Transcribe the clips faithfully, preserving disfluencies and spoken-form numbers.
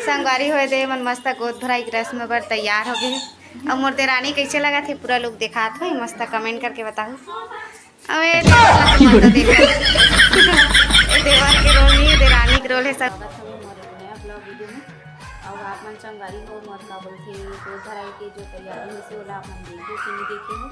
संगवारी होए दे, मन मस्त गोद भराई के रस्म बर तैयार हो गए हे। अउ मोर देरानी कैसे लगत हे, पूरा look देखात होई, मस्त comment करके बताहू। अउ ए देवर ला तो मत देखो। ए देवर के role नहीं, देरानी के role है सब। स्वागत हवे मोर एक नया vlog video में। अउ आप मन संगवारी हो, मोर का बोलथे, गोद भराई के जो तैयारी होइसे, ओला आप मन देखे हो कि नहीं देखे हो,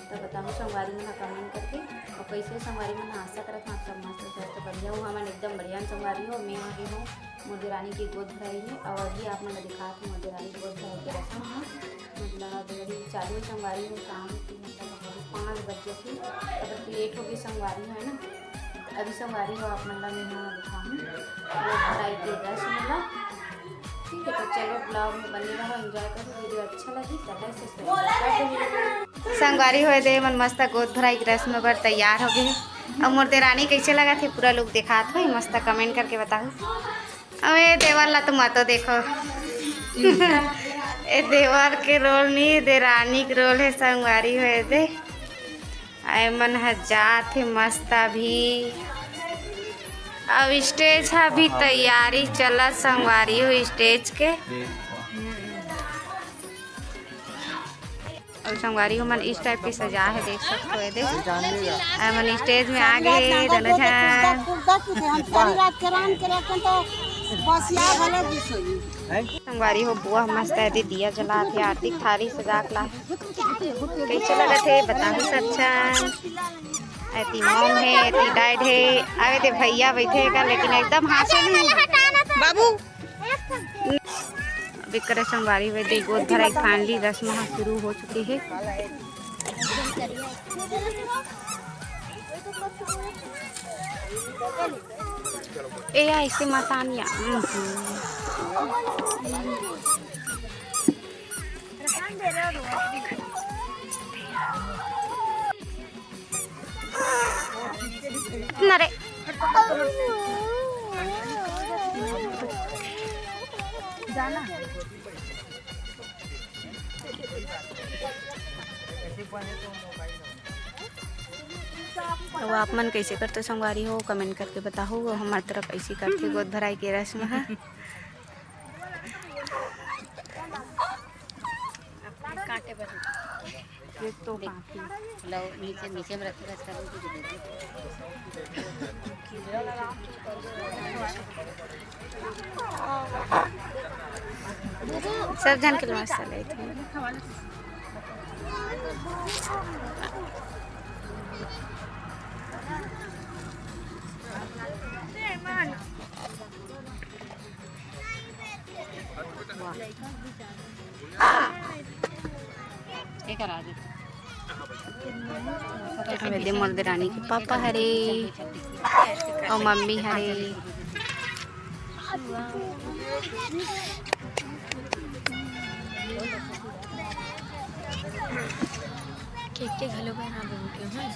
तो बताहू संगवारी मन comment करके। अउ कैसे संगवारी मन, आशा करत हूँ आप सब मस्त स्वस्थ बढ़िया हो। हमन एकदम बढ़िया संगवारी हो। मैं आ गई हूँ मोर देरानी के गोद भराई में, अउ अभी आप मन ला दिखात हूँ मोर देरानी के गोद भराई के रस्म ह। मतलब अभी चालू संगवारी हो, शाम के मतलब अभी पाँच बज गए थे, तब लेट हो गई संगवारी हो, है ना। अभी संगवारी हो, आप मन ला मैं यहाँ दिखाऊँ गोद भराई के रस्म ला। ठीक है, तो चलो vlog में बने रहो, enjoy करो, video अच्छा लगी तो like subscribe कर दो। संगवारी होए दे, मन मस्त गोद भराई के रस्म बर तैयार हो गए हे। अउ मोर देरानी कैसे लगत हे, पूरा look देखात होई, मस्त comment करके बताहू। अउ ए देवर ला तो मत देखो। ए देवर के role नहीं, देरानी के role है संगवारी होए दे। अउ ए मन ह जात हे मस्त अभी। अब stage ह अभी तैयारी चलत संगवारी हो stage के। अउ संगवारी हो मन इस type के सजा है, देख सकते हो, ये देख। अउ मन stage में आ गए हे दोनों झन। हम सारी रात करान के रखें तो बसिया भले घुसोई। संगवारी हो बुआ मस्त है, दिया जलात हे, आरती थारी सजा के ला। कैसे लगत हे बताहू सब झन। एती mom हे, एती dad हे, अउ ए दे भैया बैठे हे का, लेकिन एकदम हाँसे नहीं। बाबू। अब एकरे संगवारी हो दे गोद भराई finally रस्म ह शुरू हो चुके हे। ए ऐसे मत आनिया। नरे। जाना। अउ आप मन कैसे करते संगवारी हो, comment करके बताहू। अउ हमार तरफ ऐसी करथे गोद भराई के रस्म ह। काटे बर। ये तो काफी। लो, नीचे, नीचे में रखे, रखा। सब झन के मस्त लेथे। ठीक है, राजू। अबे दे मोर देरानी के पापा हरे अउ मम्मी हरे। केक के घलो बना दे उनके, हाँ।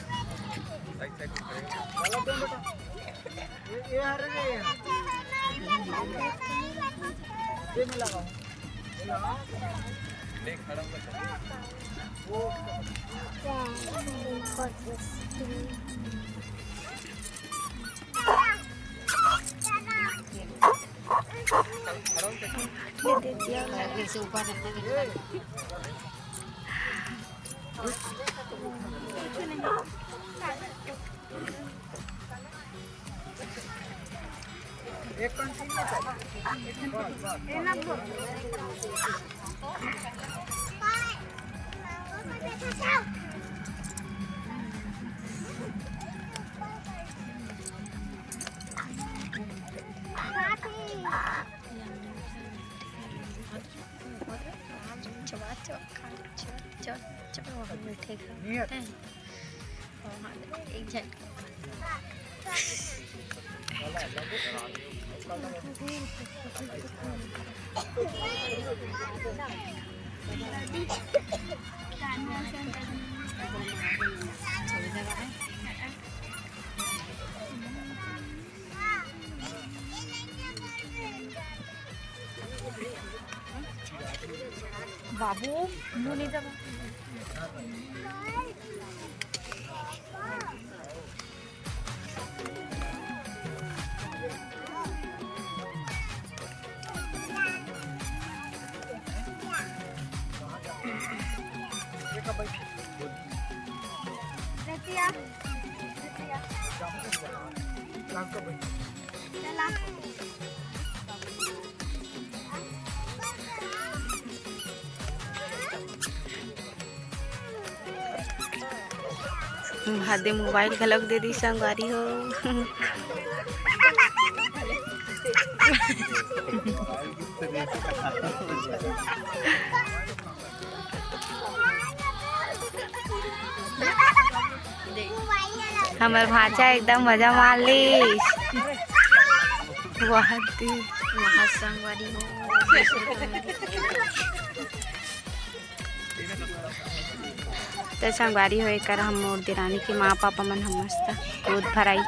चबा, चबा, खा, चबा, चबा, चबा, बहुत मीठे खा। हैं? और हाँ, एक झन। बाबू, मुँह नहीं दबा। रतिया। चला। भादे मोबाइल घलोक दे दी संगवारी हो। हमर भांचा एकदम मजा मार लीस। वाह दी। वाह संगवारी हो। त संगवारी हो, एकर हम मोर देरानी के माँ पापा मन हम मस्त दूध भराई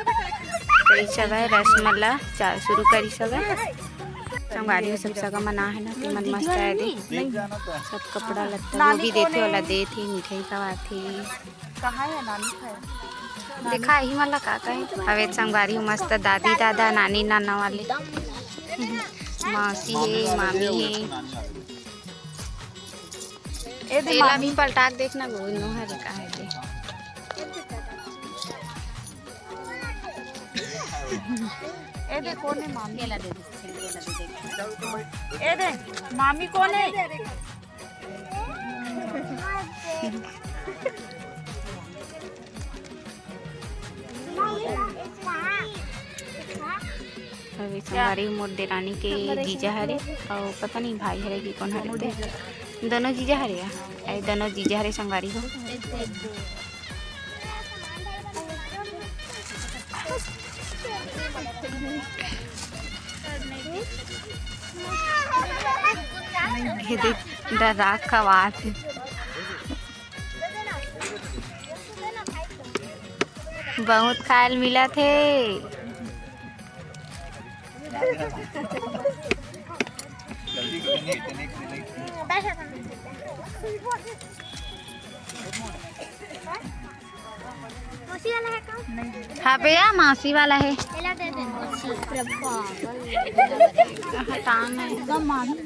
करिस हवय, रसमला चा-, शुरू करिस हवय। संगवारी हो, सब सगा मन आहे ना, ते मन मस्त आहे दे। सब कपड़ा लत्ता वो भी देथे, ओला देथे, मिठाई खवाथे। कहाँ है नानी खाए? देखा, इही मन ला का कहे। अबे संगवारी हो, मस्त दादी दादा, नानी नाना वाले। मौसी हे, मामी हे। ए दे तेला मामी। भी पलटा के देखना, गोविंद नोहर का है दे। ए दे, कौन है मामी? ए दे, मामी कौन है? अभी संगवारी मोर देरानी के जीजा हरे, अउ पता नहीं भाई हरे कि कौन हरे ते। दोनों जीजा हरे या? अरे दोनों जीजा हरे संगवारी हो। ये देख, डरा खवात हे। बहुत खायल मिलत हे। मौसी वाला है का? हाँ भैया, मौसी वाला है। एला दे दे। हटा नहीं। एकदम मामी।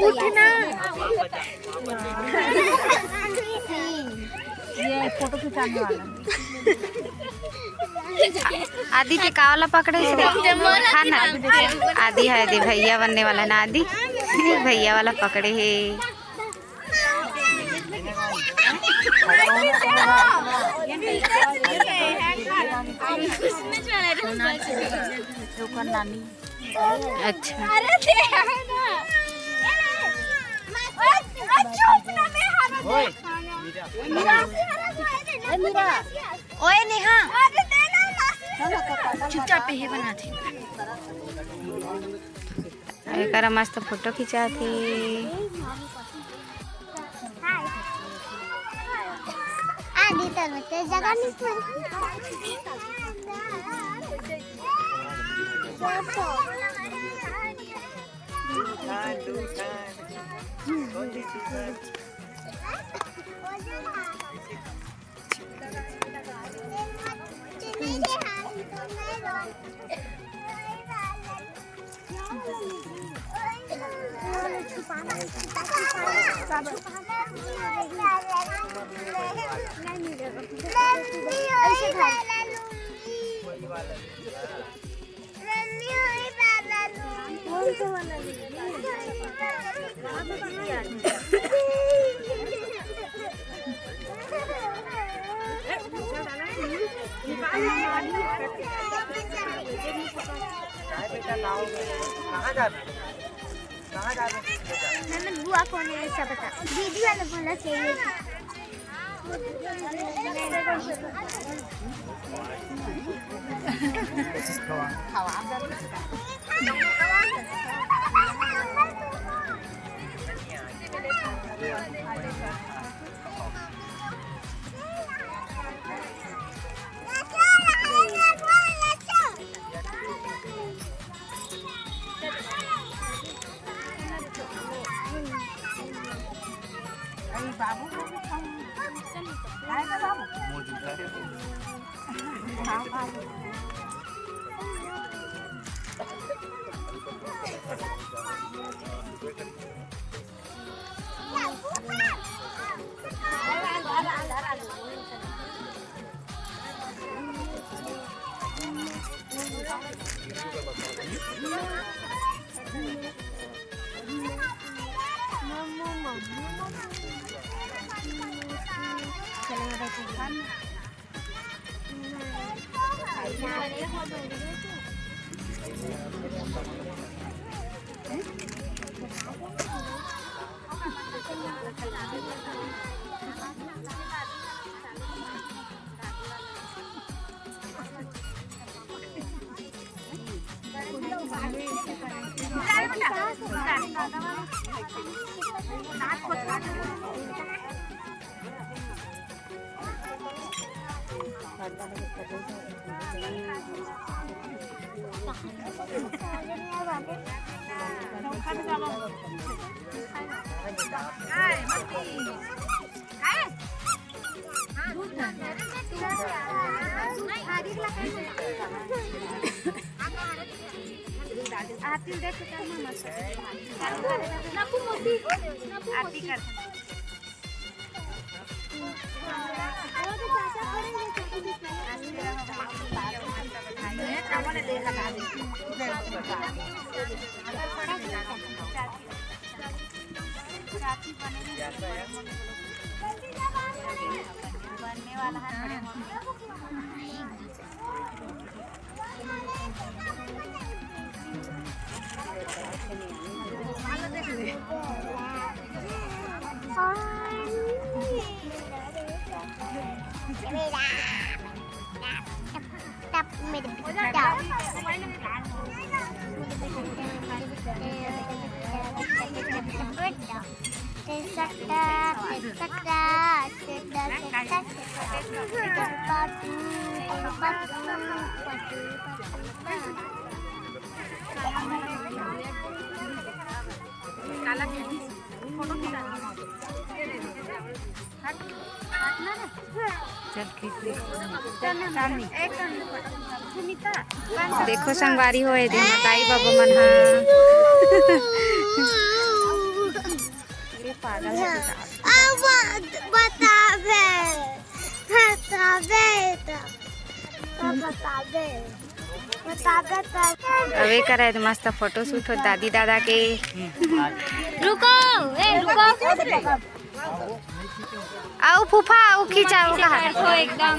उठ ना। ये फोटो खिंचाने वाला। आदि के का वाला पकड़े हे? हाँ ना। आदि है, आदि भैया बनने वाला ना, आदि भैया वाला पकड़े हे। अच्छा। अरे दे ना। ओए, चुप ना, मैं हरा दे। ओए, नेहा। अरे दे ना, मासी। चुपचाप हे बना थे। एकरा मस्त फोटो खिंचाथे। आदि तर में तेज जगह नहीं। कहाँ जा रहे? कहाँ जा रहे? हमर बुआ कौन है, ऐसा बता। दीदी वाला बोला चाहिए। अरे बाबू को भी खाऊं। खाएगा बाबू? हाँ, बाबू। आरती कर। बनने वाला है। चल, खींच ले। देखो संगवारी हो, ए दे माताई बाबा मन ह। ये पागल है बेटा। अब बताबे, बताबे तो, बताबे, बताबे तो। अबे करे तो मस्त फोटो शूट हो दादी दादा के। रुको, ए, रुको। आओ फूफा, आओ खींचा, आओ कहा। देखो एकदम।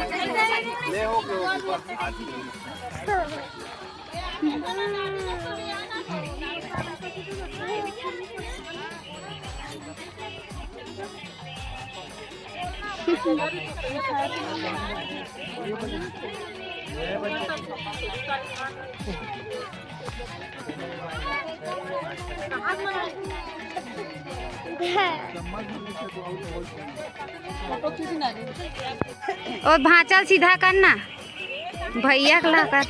ओ भांचल सीधा करना, भैया के ला कर।